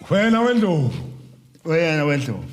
Wena wendlovu. Wena wendlovu.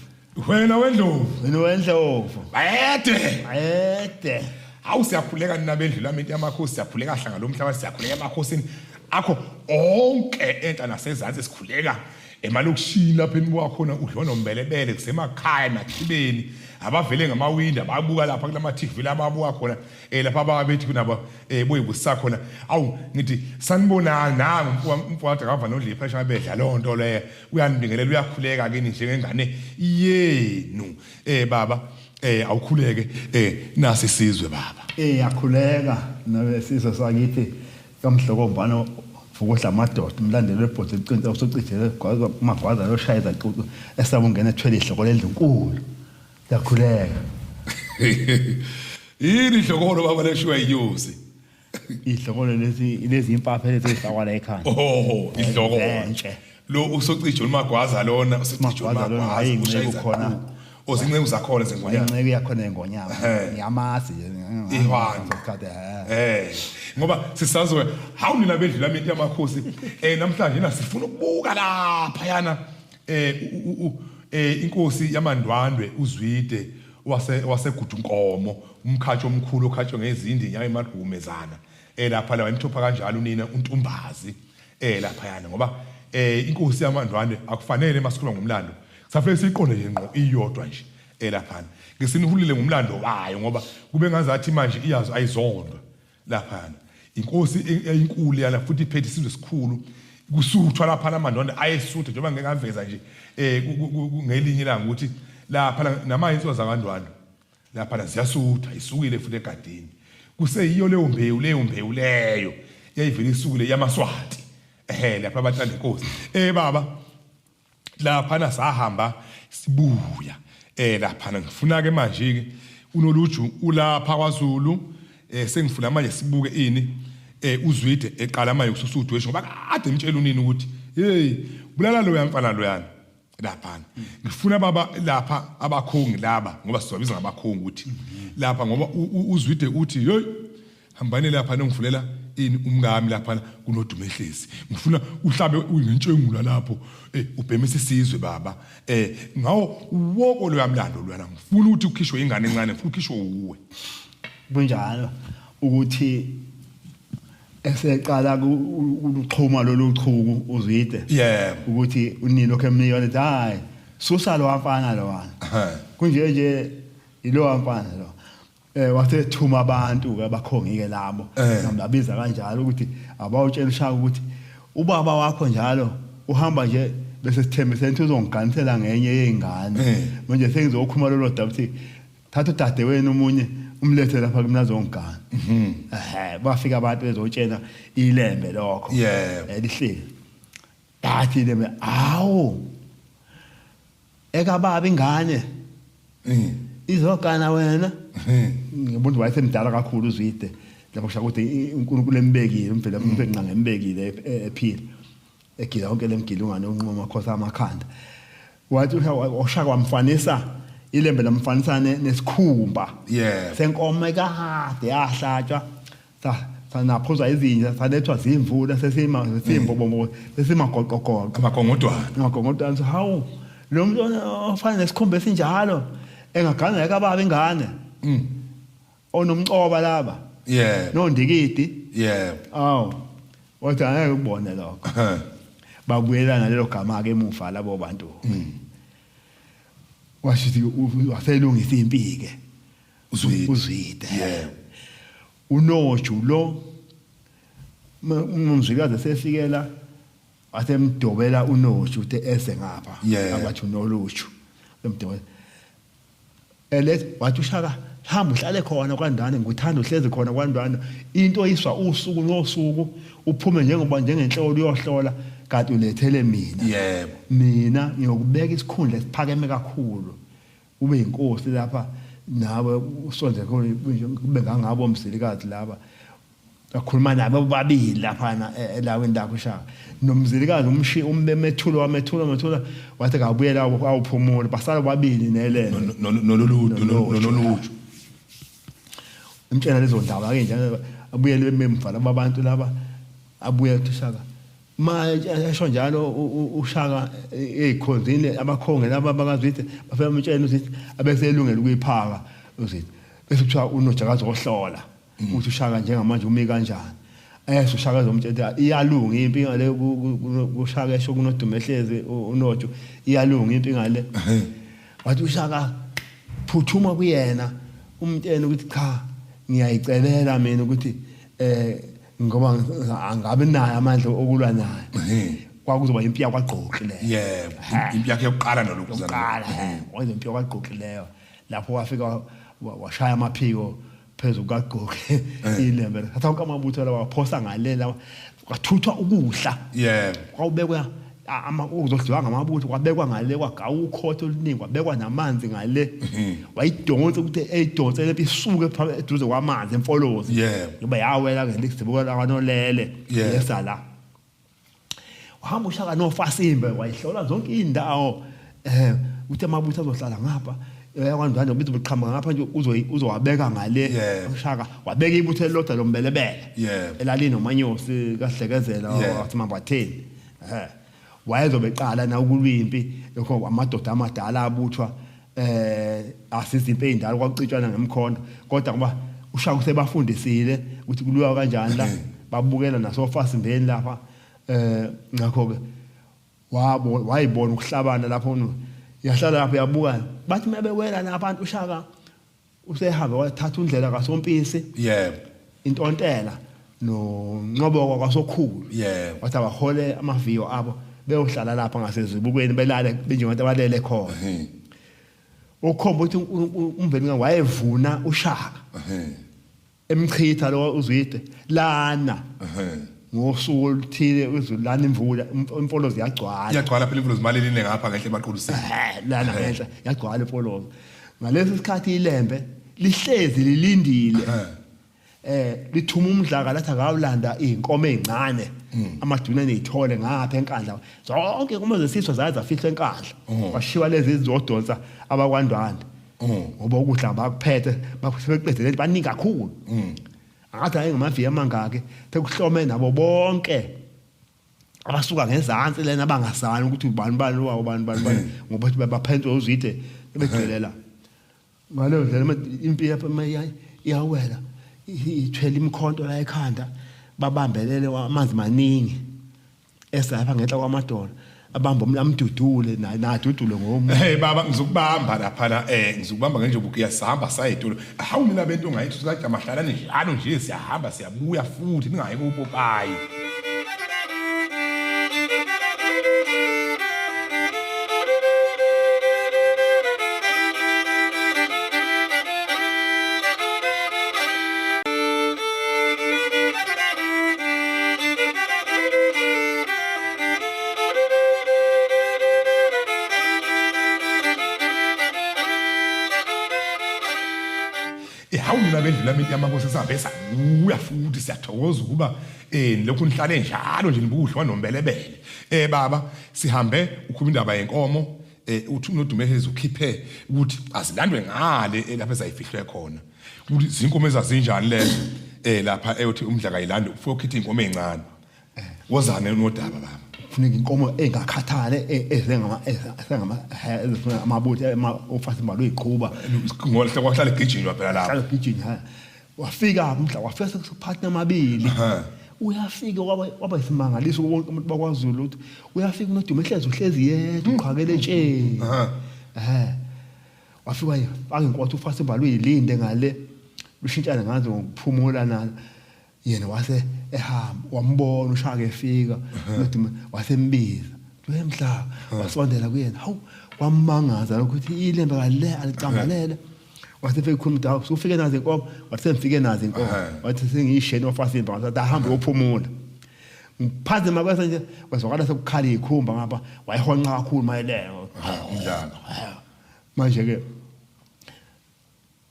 Wena wendlovu. Wena wendlovu. Bayede. Bayede. Hawu siyakhuleka nina bendlu lami into yamakhosi siyakhuleka hlanga lomhlaba siyakhuleka emakhosini akho onke enhla nasezansi sikhuleka emalokishini lapho enibuka khona udliwa nombelebele kusemakhaya nathibeni abavele ngamawindi ababuka lapha kulama TV la ababuka khona eh lapha ababethi kunabo eh boyibusa khona awu ngithi sanibonani nangu umfowethu akava nodla ipressure abedla leyo nto leyo uyanibingelela uyakhuleka kini njengengane yenu eh baba eh awukhuleke eh nasi isizwe baba eh akhuleka nawe sizwe sakithi kamhlokombano vukudla amadoda umlandeli webhodo eqinta usucijele gwaza magwaza yoshaya izacucu esaba ungena ethwele ihloko lendlunkulu yakhuleka yini ihlokolo baba leshiwa inyosi ihlokolo lezi lezi impaphe lezi ezifakwa la ekhanda oh ihlokolo Entshe. lo usucije umagwaza lona usucije Umagwaza lona, hhayi umagwaza inceku khona. ozinceku zakhona zengonyama inceku yakhona engonyama Ehhe. ngiyamazi Ihwanda. ngesikhathi eh Eh ngoba sisazoya hawu nina bendlu lami into yamakhosi eh namhlanje na sifuna ukubuka lapha yana eh inkosi yamandwandwe uZwide wase waseGudunkomo umkhatsho omkhulu okhatshwe ngezindi nyawo emagumezana eh lapha la wayemthopha kanjalo unina uNtumbazi eh lapha yana ngoba eh inkosi yamandwandwe akufanele masikhuluma ngomlando safike siyiqonde nje ngqo iyodwa nje elaphana ngisinihulile ngomlando wayo ngoba kube ngazathi manje iyazi ayizondwa laphana inkosi eyinkulu yana futhi iphethe isizwe esikhulu kusuthwa laphana amandonda ayesutha njengoba ngeke ngaveza nje eh ngelinye ilanga ukuthi lapha namanye insizwa zakandwandwe laphana ziyasutha isukile futhi egadini kuseyiyo leyo mbewu leyo mbewu leyo yayivele isukile yamaswati ehe lapha abathanda inkosi eh baba laphana sahamba sibuya eh laphana ngifuna ke manje ke unoluju ulapha kwaZulu eh sengifuna manje sibuke ini eh uzwide eqala manje kususa udweshu ngoba kade ngitshela unini ukuthi hey bulala lo yamfana loyana laphana ngifuna baba lapha abakhongi laba ngoba sizobiza ngabakhongi ukuthi lapha ngoba uzwide uthi hey hambani lapha nongivulela ini umkami lapha kunodumehlezi ngifuna uhlabe uyintshengula lapho eh ubhemisa isizwe baba eh ngawo woko lo yamlando lwana ngifuna ukuthi ukhishwe ingane encane ngifuna ukhishwe uwe kunjalo ukuthi eseqala ukuxhuma lolu chuku uzwide yebo ukuthi unini lokho emnika lethi hayi susa lo wamfana lo wana kunje nje ilo wamfana lo eh wasethuma abantu ke abakhongi ke labo ngibabiza kanjalo ukuthi abawutshela ushaka ukuthi ubaba wakho njalo uhamba nje bese sithembise ukuthi uzongiganisela ngenye yezingane manje sengizokhuluma lolo daba ukuthi thatha udade wenu omunye umlethe lapha kumina azongigana ehe bafika abantu bezotshela ilembe lokho yebo lihleli yathi ilembe awu ekababa ingane izogana wena ngibona wayesemdala kakhulu uzwide lapho kusho ukuthi uNkulunkulu embekile umvela uMvelinqangi ngembekile ephila egila yonke lemgilungane unquma amakhosi amakhanda wathi ushaka wamfanisa ilembe lamfanisa nesikhumba senkomo ekade yahlatshwa sanaphuza izinja salethwa zimvula sesima sesimbobombo sesimagoqogoqo amagongodwana amagongodwana hawu lo muntu ofana nesikhumba esinjalo engagana ekababa ingane onomcoba laba yeah nondikidi yeah awu wathi angeke ukubone lokho babuyelana lelo gama ke emuva labo bantu washithi waselungisa impi ke uzwide uzwide yeah unoju lo umzwikazi esefikela wasemdobela unoju uthe eze ngapha abathi unoluju emdobela elet wathi ushaka hamba uhlale khona kwandane ngikuthanda uhlezi khona kwandane into iswa usuku nosuku uphume njengoba njengenhlolo uyohlola kanti ulethele mina yebo mina ngiyokubeka isikhundla esiphakeme kakhulu ube inkosi lapha nawe usonde khona kube ngangabo umzilikazi laba akhuluma nabo bobabili laphana elawini lakho ushaka nomzilikazi umshi umbemethulo wamethula methula wathi kabuyela awuphumula basala bobabili nelele nololudu nololuju imtshela lezo ndaba ke nje abuyele emva laba bantu laba abuye ushaka Manje esho njalo uShaka ezikhonzini abakhonge laba bakaZwide bafika bamtshela uZwide abeselungela ukuyiphaka uZwide. Bese kuthiwa uNojakazi ohlola ukuthi uShaka njengamanje umi kanjani. Esho uShaka ezomtshela ukuthi iyalunga impi ngale kuShaka esho kunoDumehlezi uNoju iyalunga impi ngale. Wathi uShaka phuthuma kuyena umtshela ukuthi cha ngiyayicelela mina ukuthi eh ngoba angabe naye amandla okulwa naye kwakuzoba impi yakwagqoki leyo yebo impi yakhe yokuqala nolokuqala wayenza impi yakwagqoki leyo lapho wafika washaya amaphiko phezu kukagqoki ilembe thatha wonke amabutho lawa waphosa ngale lawa kwathuthwa ukudla yebo kwawubekwa ukuzodliwa ngamabutho kwabekwa ngale kwagawa ukhotho oluningi kwabekwa namanzi ngale mhm. wayidonsa ukuthi eyidonse lephi isuke eduze kwamanzi emfolozi yebo ngoba yawela ngelizibuko lakwanolele yesa la wahamba ushaka nofasimbe wayihlola zonke indawo eh uthi amabutho azohlala ngapha yakwandwandwe eh, ubiza uqhamuka ngapha nje uzowabeka ngale ushaka wabeka ibutho elilodwa lombelebele elalini umanyosi kahlekezela wasemambatheni eh wayezobe eqala na ukulwa impi lokho amadoda amadala abuthwa eh asiza impi eyindala kwakucitshwana ngemkhonto kodwa ngoba ushaka usebafundisile ukuthi kuliwa kanjani la babukela nasofasimbeni lapha eh ngakho ke wabo wayibona ukuhlabana lapho yahlala lapho yabuka bathi mebewela nabantu ushaka usehambe wathatha undlela kaSompisi yebo intontela noNqoboko kwaSokhulu yebo wathi abahole amaviyo abo beyohlala lapha ngasezibukweni belale benjengabantu abalele khona ukhomba ukuthi uMvelinga wayevuna uShaka emchitha lo uZwide lana ngosuku oluthile izulu lana imvula imfolozi yagcwala iyagcwala phela imfolozi imali eline ngapha ngenhla emaqulusini lana ngenhla yagcwala imfolozi ngalesi sikhathi ilembe lihlezi lilindile eh lithuma umdlaka lathi akawulanda izinkomo ezincane hmm. amaduna nezithole ngapha enkandla zonke inkomo zesiswa zaye zafihlwa enkandla hmm. kwashiwa lezi ezizodonsa abakwandwandwe mm. ngoba ukudla bakuphethe sebeqedele baningi kakhulu mm. angathi hayi ngamaviki amangaki sekuhlome nabo bonke abasuka ngezansi lena abangasani ukuthi ubani bani wawo bani bani bani mm. ngoba ukuthi baphentwe uzwide sebegcwele la ngaleyo ndlela impi yapha iyawela ithwele imikhonto la ekhanda babambelele amanzi maningi esapha ngenhla kwamadolo abamba amdudule naye nadudule ngomu Hey baba ngizokubamba lapha la eh ngizokubamba ngenjobo kuyasihamba sayitulo hawu mina bento ngayithi sikaja mahlalane njalo nje siyahamba siyabuya futhi ningayi kupopayi Hawu nina bendlula minti yamakhosi sihambe sabuya futhi siyathokoza ukuba eh lokhu nihlale njalo nje nibudliwa nombelebele. Eh baba sihambe ukhuluma indaba yenkomo eh uthi uNodumehezi ukhiphe ukuthi azilandwe ngale eh, lapha ezayifihlwe khona. Ukuthi izinkomo ezazinjani lezo eh lapha eyothi umdla kayilande ufike ukhithe inkomo ezincane. Wozane nodaba baba. Kufuneka inkomo engakhathale ezengama ezengama ezifuna amabutho ofasi imali uyiqhuba. Ngohle kwahlala egijinywa phela lapho. Hlala egijinywa. Wafika umdla wafika sekuphathi amabili. Uyafika kwaba kwaba isimangaliso wonke umuntu bakwaZulu ukuthi uyafika uNodumo ehlezi uhlezi yedwa uqhakele etsheni. Eh. Wafika wayifaka inkotha ufase imali uyilinde ngale. Lushintshana ngazo ngokuphumula nalo. Yena wase ehamba wambona uShaka efika uNodumo wasembiza. Wemhla wasondela kuyena. Hawu kwammangaza lokho ukuthi ilembe kale alicambalele. Wase efika ekhuluma ukuthi hawu usufike nazo inkomo wathi sengifike nazo inkomo wathi sengiyisheni wafasimba wathi ahambe uyophumula. Ngiphazima kwese nje kwezwakala sekukhala ikhumba ngapha wayehonqa kakhulu mayelele. Umdlalo. Manje ke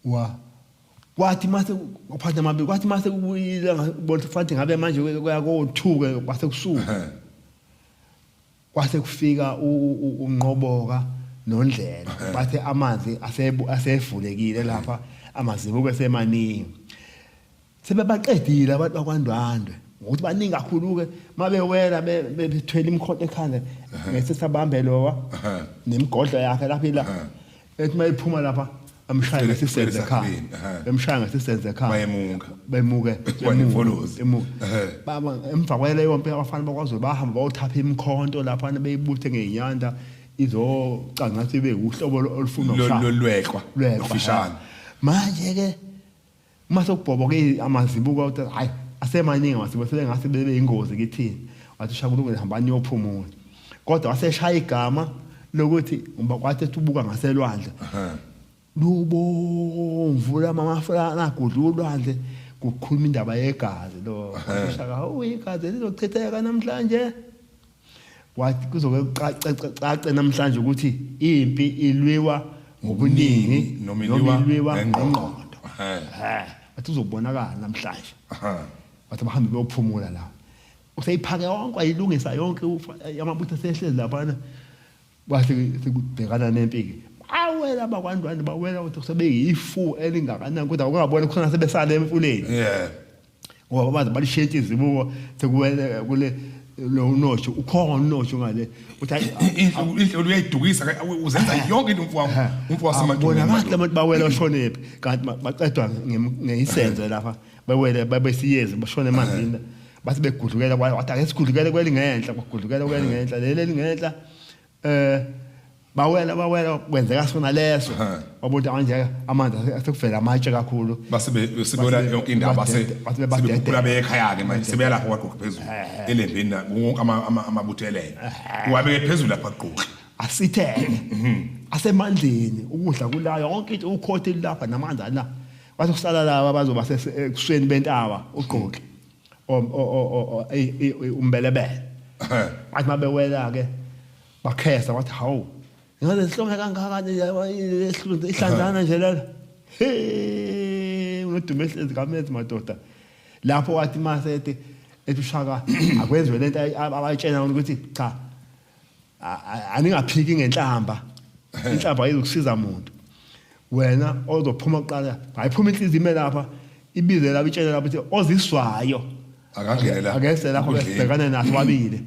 wa kwathi mase kwaphatha amabili kwathi mase kubuyile ngabona ukuthi ngabe manje kuya ko2 ke kwase kusuka kwase kufika unqoboka nondlela bathe amanzi asevulekile lapha amazibuko esemaningi sebebaqedile abantu bakwaNdwandwe. Ngokuthi baningi kakhulu ke mabewela bethwele imikhonto ekhanda ngesesabambe lowa nemigodlo yakhe lapha ila ethi mayiphuma lapha amshaya ngesisenze ekhaya, emshaya ngesisenze ekhaya, bayemuka bemuke emuke baba. Emva kwaleyo mpi abafana bakwaZulu bahamba bayothatha imikhonto lapha beyibuthe ngezinyanda izocangathi ibe uhlobo olufunwa lweqwa lufishane. Manje ke uma sekubhoboke amazibuko uthi hayi asemaningi amazibuko sebengase bebe ingozi kithini, wathi uShaka kulungile hambani niyophumula. Kodwa waseshaya igama lokuthi ngoba kwathi ethi ubuka ngaselwandle lubomvu lamafana agudla ulwandle kukhuluma indaba yegazi lo uShaka, hawu igazi lizochitheka namhlanje. Wathi kuzoke kucace namhlanje ukuthi impi ilwiwa ngobuningi noma ilwiwa ngengqondo. Wathi uzobonakala namhlanje. Wathi bahambe beyophumula la. Useyiphake yonke wayilungisa yonke amabutho asehlezi laphana. Wathi sekubhekana nempi ke. Bawela abakwaNdwandwe bawela ukuthi sebeyifu elingakanani kodwa ungabona khona sebesale emfuleni. Ngoba baze balishintshe izibuko sekuwele kule lo unosho ukhona unosho ngale uthi inhlo uyayidukisa uzenza yonke into umfowami umfo wasemadolobheni. Bona kahle abantu bawela oshonephi kanti baqedwa ngeyisenze lapha bewele babesiyezi bashona emanzini bathi begudlukela wathi ake sigudlukele kwelingenhla kwagudlukela kwelingenhla leli elingenhla bawela bawela kwenzeka sona leso wabona manje amanzi asekuvela amatshe kakhulu base sebona yonke indaba base sebekhuphula bekhaya ke manje sebeya lapho kwagqoka phezulu elembeni wonke amabuthelelo wabeke phezulu lapha gqoka asithele asemandleni ukudla kula yonke into ukhothe lapha namanzi ala wathi kusala laba bazoba sekusweni bentaba ugqoke umbelebele wathi mabewela ke bakhesa wathi hawu ngaze sihlome kangaka ihlanzana nje lana he unodume ehlezi kamenzi madoda lapho wathi mase ethi ethi uShaka akwenziwe lento abayitshena ukuthi cha aningaphiki ngenhlamba inhlamba ayizokusiza muntu wena ozophuma kuqala ayiphuma inhliziyo ime lapha ibize lapha itshele lapha ukuthi oziswayo akangene la akese lapho besibhekane naso babili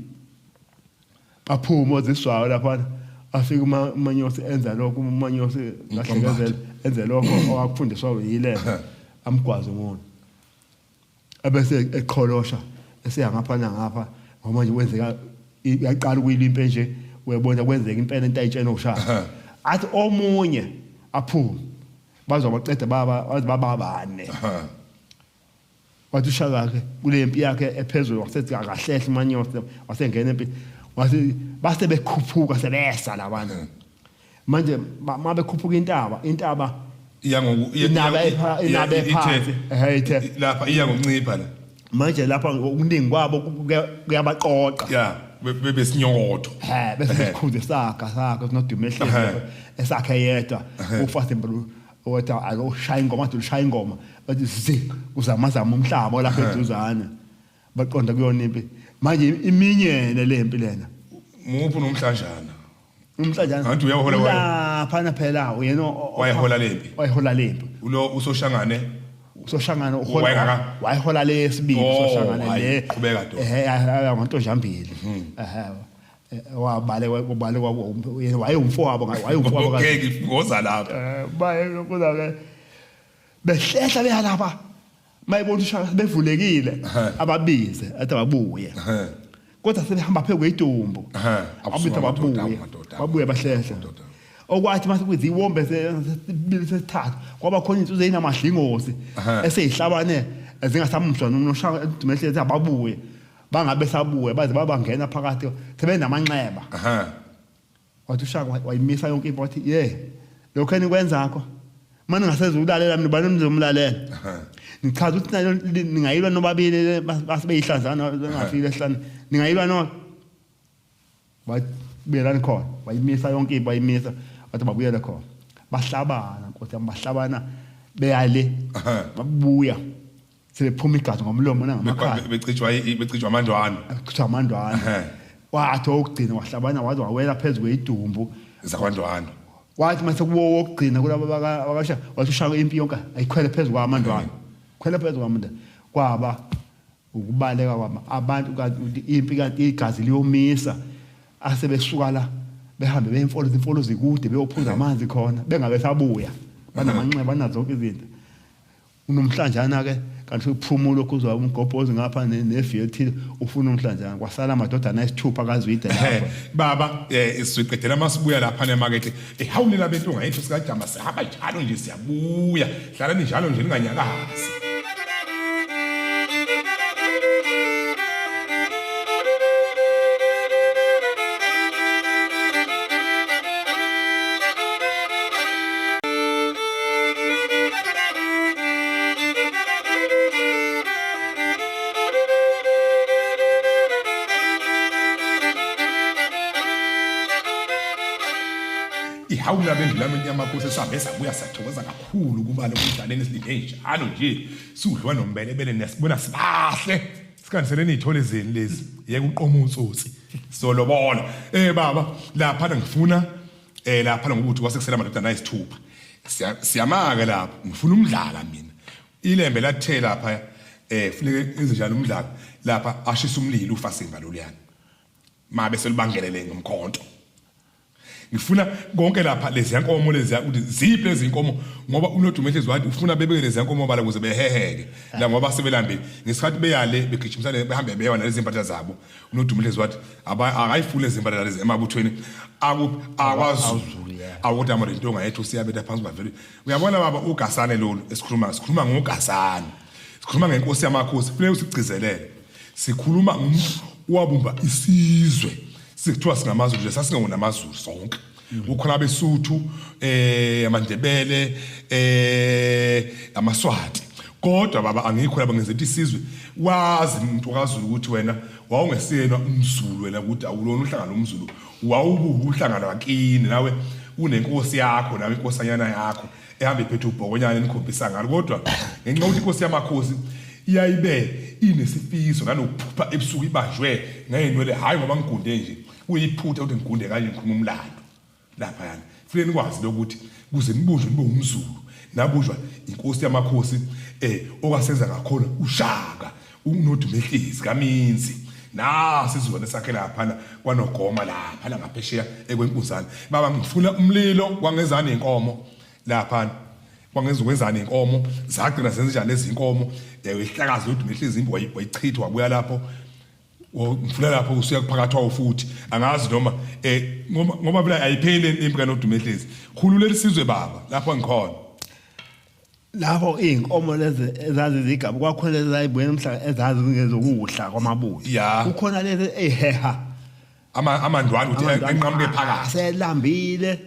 baphuma oziswayo lapha afika uManyosi enza lokho uManyosi kahlekezela enze lokho owakufundiswa yile amgwaze umuntu ebese eqholosha eseya ngapha nangapha ngoba manje kwenzeka uyaqala ukuyila impe nje uyabona kwenzeka impela into ayitshena uShaka athi omunye aphume bazobaqeda baba baze bababane wathi uShaka ke kule mpi yakhe ephezulu wasethi akahlehle uManyosi wasengena empi wathi base bekhuphuka sebesa labantu manje mabekhuphuka intaba intaba iya ngoku inaba ephansi ehe ithe lapha iya ngokuncipha la manje lapha okuningi kwabo kuyabaqoqa ya bebesinyokotho he bese besikhunze sakha sakho sinodume ehlezi esakhe yedwa ufase mbulu wathi aloshaya ingoma athi ushaya ingoma bathi zi uzamazama umhlaba lapha eduzane baqonda kuyona impi manje iminyene lempi lena muphi nomhlanjana umhlanjana Angithi uyahola lapha phela uyena wayehola lempi wayehola lempi ulo uSoshangane uSoshangane uhola wayehola lesibili uSoshangane le qhubeka do ehe ngontonjambili ehe wabale wabale yena wayewumfowabo wayewumfowabo okay ngoza lapha baye kuza ke behlehla beya lapha mayibona uShaka bevulekile ababize athi ababuye kodwa sebehamba phezu kwedumbu ababize ababuye babuye bahlehla okwathi mase kuthi iwombe sesibili sesithathu kwaba khona insizwa eyinamadlingozi eseyihlabane ezingasamuzwa noShaka edumehlezi ababuye bangabe sabuye baze babangena phakathi sebenamanxeba wathi uShaka wayimisa yonke into wathi ye lokho enikwenzakho manje ngasezulalela mina bani nizomlalela ngichaza ukuthi ningayilwa nobabili basebeyihlanzana bengafiki esihlanu ningayilwa no babuyelani khona wayimisa yonke into wayimisa wathi babuyele khona bahlabana nkosi yami bahlabana beyale babuya sebephuma igazi ngomlomo nangamakhala becijwa becijwa amandwana becijwa amandwana wathi owokugcina wahlabana waze wawela phezu kwedumbu zakwandwana wathi mase kuwo wokugcina kulabo bakasha wathi ushaka impi yonke ayikhwele phezu kwamandwana khwele phezu kwamandwana kwaba Ukubaleka kwama abantu kanti impi kanti igazi liyomisa asebesuka la behambe beyimfolo izimfolo zikude beyophuza amanzi khona bengabe sabuya banamanxeba banazo zonke izinto. Unomhlanjana ke kanti uphumula okuzwa umgobhozi ngapha neviyo ethile ufuna umhlanjana kwasala amadodana ayisithupha kaZwide lapho. Baba siqedela masibuya lapha nemakethe ehawulela bentunga yethu sikajama sihamba njalo nje siyabuya hlalani njalo nje ninganyakazi. Ihawula bendlulami inyamakhosi sihambe sabuya sathokoza kakhulu kuba lokudlaleni esilinde njalo nje siwudliwa nombelebele nesibona sibahle sikhandiseleni iy'thole zenu lezi yeke uqoma utsotsi solobola baba lapha ngifuna lapha ngokuthi kwasekusela amadodana ayisithupha siyamaka lapho ngifuna umdlala mina ilembe lathe lapha funeke enze njani umdlala lapha ashisa umlilo ufasimba loluyana mabe selibangelele ngomkhonto ngifuna konke lapha leziya nkomo leziya ukuthi ziphi lezi nkomo ngoba uNodumehlezi wathi ufuna bebeke leziya nkomo bala ukuze beheheke la ngoba sebelambile ngesikhathi beyale begijimisana behambe bewa nalezi mpahla zabo uNodumehlezi wathi akayifuni lezi mpahla lezi emabuthweni akuphi akwaZulu awukuthi amara intonga yethu siyabetha phansi bavele uyabona baba uGasane lolu esikhuluma sikhuluma ngoGasane sikhuluma ngenkosi yamakhosi kufanele usigcizelele sikhuluma ngomuntu owabumba isizwe sikuthiwa singamaZulu nje sasingewona amaZulu sonke kukhona abeSuthu amaNdebele amaSwati kodwa baba angikho lapha ngenza isizwe wazi umuntu kaZulu ukuthi wena wawungesiyena umZulu wena ukuthi awulona uhlanga lomZulu wawubuka uhlanga lwakini nawe unenkosi yakho nawe inkosanyana yakho ehamba iphethe ubhokonyana enikhombisa ngalo kodwa ngenxa yokuthi inkosi yamakhosi iyayibe inesifiso nanokuphupha ebusuku ibanjwe ngey'nwele hhayi ngoba ngigunde nje kuyiphutha ukuthi ngigunde kanje ngikhuluma umlando laphayana kufanele nikwazi lokuthi kuze nibunjwe nibe umZulu nabunjwa inkosi yamakhosi okwasenza ngakhona uShaka uNodumehlezi kaMinzi nasi isizukulwane sakhe laphana kwaNogoma laphana ngaphesheya ekwenkuzana baba ngifuna umlilo kwangezani inkomo laphana kwangenza ukwenzani inkomo zagcina zenze njani lezi inkomo ihlakaza uDumehlezi impi wayichitha wabuya lapho ngifuna lapho usuya kuphakathi wawo futhi angazi noma ngoba phela ayipheli impi kaNodumehlezi khululeli sizwe baba lapho ngikhona lapho iy'nkomo lezi ezazizigaba kwakhona lezi ezayibuye emhlanga ezazi ngezokudla kwamabutho kukhona lezi ey'heha amandwani ukuthi enqamuke phakathi selambile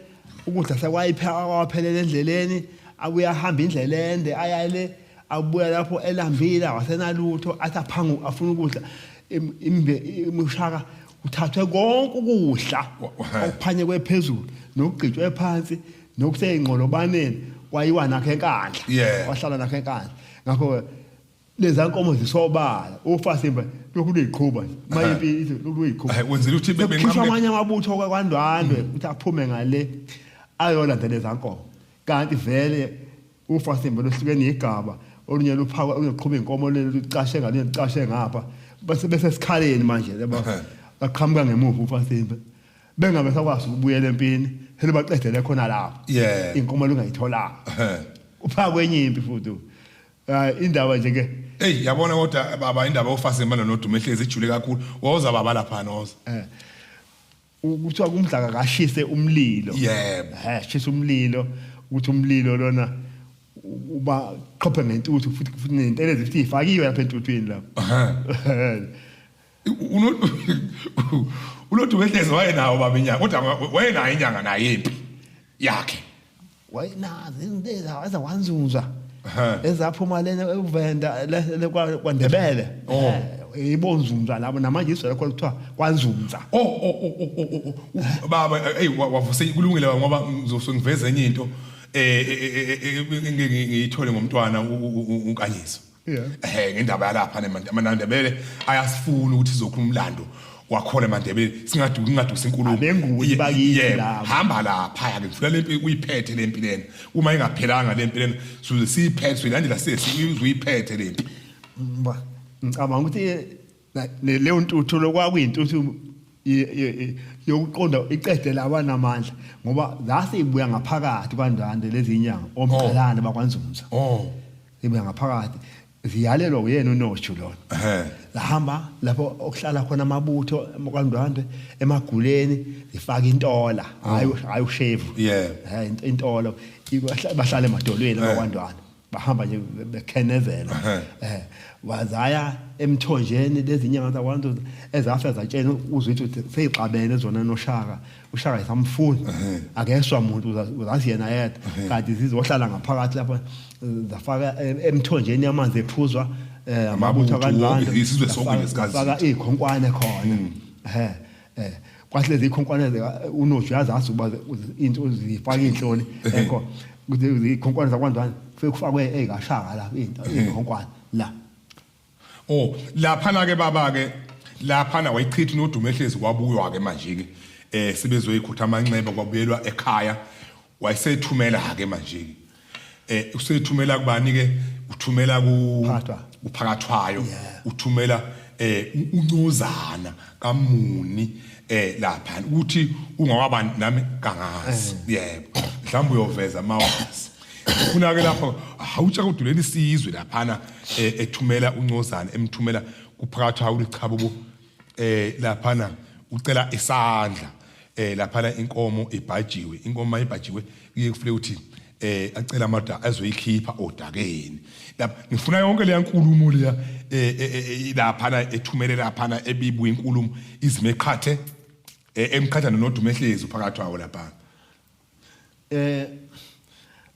ukudla sekwayiphaka kwaphelela endleleni abuye ahamba indlela ende ayale abuya lapho elambile awasenalutho athi aphangu afuna ukudla imishaka kuthathwe konke ukudla okuphanyekwe phezulu nokugqitshwe phansi nokuseyinqolobaneni kwayiwa nakho enkandla wahlala nakho enkandla ngakho leza nkomo zisobala ufasimba lokhu luyiqhuba nje mayimpi ithi lokhu luyiqhuba wenzela ukuthi bebenqamuke amanye amabutho kwaNdwandwe ukuthi aphume ngale ayolanda leza nkomo kanti vele ufasimba lohlukene igaba olunye luphakwa oluqhuba inkomo leli lucashe ngale lucashe ngapha bese bese sikhaleni manje laba baqhamuka ngemuva ufasimba bengabe sakwazi ukubuyela empini sele baqedele khona lapho inkomo lungayitholanga uphakwe enye impi futhi indaba nje ke hey yabona kodwa baba indaba ofasimba noDumehlezi ijule kakhulu woza baba lapha noza kuthiwa kumdlaka kashise umlilo yebo shisa umlilo ukuthi umlilo lona uba qhophe ngentuthu futhi futhi nentelezi futhi ifakiwe lapha entuthwini lapho uNodumehlezi wayenawo baba inyanga kodwa wayenayo inyanga naye impi yakhe wayenazo izinto ezakwanzunza ezaphuma lena eVenda kwaNdebele ibonzunza labo namanje izwe lakho kuthiwa kwanzunza oh baba hey wavuse kulungile ngoba ngizosuke ngiveze enye into ngiyithole ngomntwana uNkanyiso ngendaba yalapha amaNdebele ayasifuna ukuthi sizokhuluma umlando wakhona emaNdebele singaduki kungadusi inkulumo abenguni bakithi labo hamba lapha ke ngifuna lempi uyiphethe lempi lena uma ingaphelanga lempi lena size siyiphethe silandela size uyiphethe lempi ba Ngicabanga ukuthi leyo ntuthu lokwakuyintuthu yokuqonda iqede labanamandla ngoba zase ibuya ngaphakathi kwaNdwandwe lezi inyanga omqalane bakwaNzunza. Oh. Ibuya ngaphakathi ziyalelwa uyena uNoju lona. Ehhe. Lahamba lapho okuhlala khona amabutho kwaNdwandwe emaguleni zifaka intola, hayi hayi ushevu. Yeah. Intola bahlala emadolweni bakwaNdwandwe. Bahamba nje bekhenezela. Wazaya emthonjeni lezi nyanga zakwaNzunza ezafika zatshena uZwide ukuthi seyixabene zona noShaka. uShaka isamfuni. Akeswa umuntu uzazi yena yedwa. Kanti zizohlala ngaphakathi lapha zafaka emthonjeni yamanzi ephuzwa amabutho kaNdwandwe. Isizwe sonke nje sikaZwide. Zafaka izikhonkwane khona. Kwathi lezi ikhonkwane uNoju yazazi ukuba into zifaka inhloli ekho ukuthi ikhonkwane zakwaNdwandwe kufike kufakwe ezikaShaka la into ikhonkwane la. Oh, laphana ke baba ke laphana wayichitha uNodumehlezi kwabuywa ke manje ke sebezoyikhutha amanxeba kwabuyelwa ekhaya wayesethumela ke manje ke usethumela kubani ke uthumela ku uPhakathwayo uthumela uNcozana kaMuni lapha ukuthi ungawabani nami kangazi. Yebo, mhlawumbe uyoveza mawazi ufuna ke lapho awutsha kudulela isizwe laphana ethumela uNcozana emthumela kuPhakathwayo ulichabubo laphana ucela isandla laphana inkomo ibhajiwe, inkomo ayibhajiwe kuye kufike ukuthi acela amada azoyikhipha odakeni lapha. Ngifuna yonke leya nkulumo leya laphana ethumele laphana ebibuya inkulumo izime eqhathe emqhatha noNodumehlezi uPhakathwayo lapha.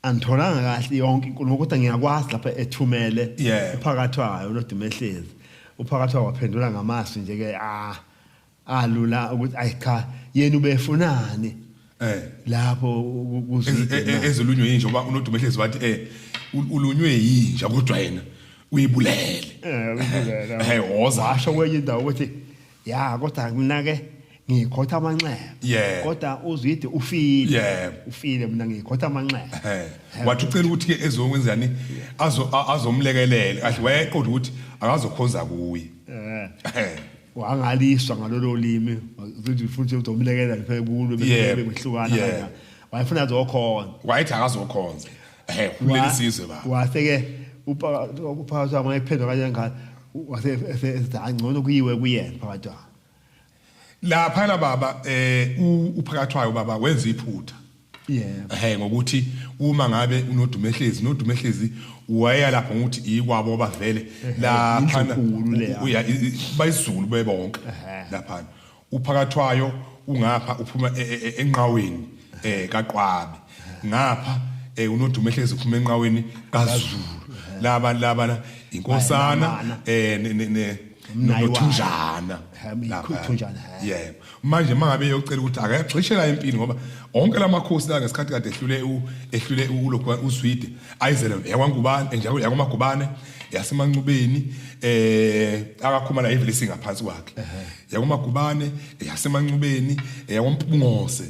Angitholanga kahle yonke inkulumo kodwa ngiyakwazi lapha ethumele uPhakathwayo uNodumehlezi. uPhakathwayo waphendula ngamazwi nje ke alula ukuthi ayi cha yena ubefunani lapho kuZwide ezolunywe yinja ngoba uNodumehlezi wathi ulunywe yinja kodwa yena uyibulele. Uyibulele. Woza. Washo kwenye indawo ukuthi ya kodwa mina ke ngikhotha amanxeba. Kodwa uZwide ufile. Ufile mina ngikhotha amanxeba. Wathi ucela ukuthi ke ezokwenzani azomlekelela kahle wayeqonda ukuthi akazokhonza kuye. Wangaliswa ngalolo limi ukuthi futhi uzomlekelela phela kulo bese behlukana kanjani. Wayefuna azokhonza. Wayethi akazokhonza. Kuleli sizwe baba. Wase ke uPhakathwayo wayephendula kanje ngale wase ethi angcono kuyiwe kuyena Phakathwayo. Lapha baba uPhakathwayo baba wenza iphutha. Yebo. Ngokuthi uma ngabe uNodumehlezi, uNodumehlezi waya lapho ngokuthi ikwabo bavele lapha uya bayizulu bebonke lapha. uPhakathwayo ungapha uphuma enqaweni kaQwabe. Ngapha uNodumehlezi uphuma enqaweni kaZulu. Laba laba inkosana ne nothunjana lapha. Yebo. Manje mangabe eyocela ukuthi akayagxishela empini ngoba onke lamakhosi la ngesikhathi kade ehlule ehlule ulokhu uZwide ayizele yakwaNgubane njalo yakwaMagubane yaseMancubeni akakhuma la ivele singaphansi kwakhe yakwaMagubane yaseMancubeni yakwaMpungose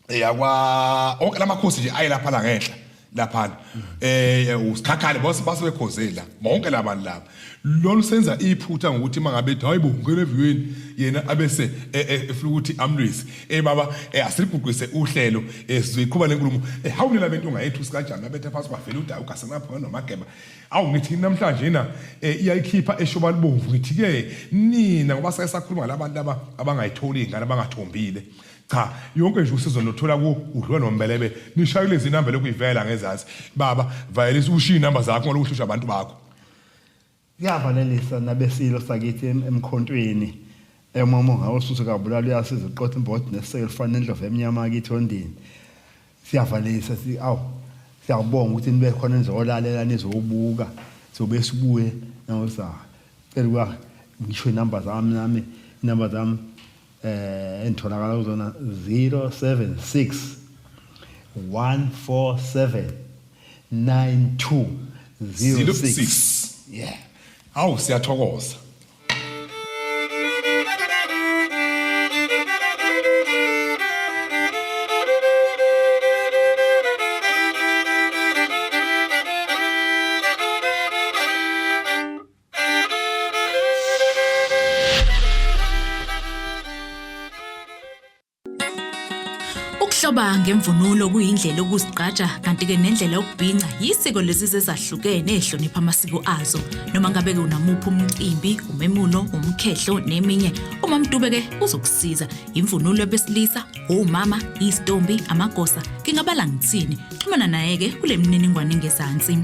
yakwa onke lamakhosi nje ayelapha la ngenhla laphana usikhakhale bose basebekhozela bonke labantu laba. Lolu senza iphutha ngokuthi mangabe ethi hayibo ngene eviyweni yena abese efuna ukuthi amlwise baba asiliguqise uhlelo sizoyiqhuba lenkulumo hawulela bento ungayethusi kanjani abethe phansi kwavela udawu ugasenapho nomageba. Awu ngithi namhlanje na iyayikhipha eshoba libomvu ngithi ke nina ngoba sakhuluma ngalabantu laba abangayitholi ingane abangathombile. Cha yonke nje usizo nothola ku udliwa nombelebe nishaya lezi inamba lokuyivela ngezansi baba vayelisa ushiya inamba zakho ngoba uhlusha abantu bakho. Kuyavalelisa nabesilo sakithi emkhontweni emomonga osuthu kabulala uyasiza uqotha imbodi nesisekelo fana nendlovu emnyama kithi ondini. Siyavalelisa si awu siyabonga ukuthi nibe khona nizolalela nizobuka sobe sibuye nawusa cela kwa ngisho inamba zami nami inamba zami engitholakala kuzona 076 147 9206. Yeah. Awu siyathokoza. Ukuhloba ngemvunulo kuyindlela yokuzigqaja kanti-ke nendlela yokubhinca yisiko lezizwe ezahlukene ezihlonipha amasiko azo. Noma ngabe-ke unamuphi umcimbi, umemulo, umkhehlo neminye, uMamDube-ke uzokusiza. Imvunulo yabesilisa, omama, izitombi, amagosa, ngingabala ngithini. Xhumana naye-ke kule mininingwane engezansi.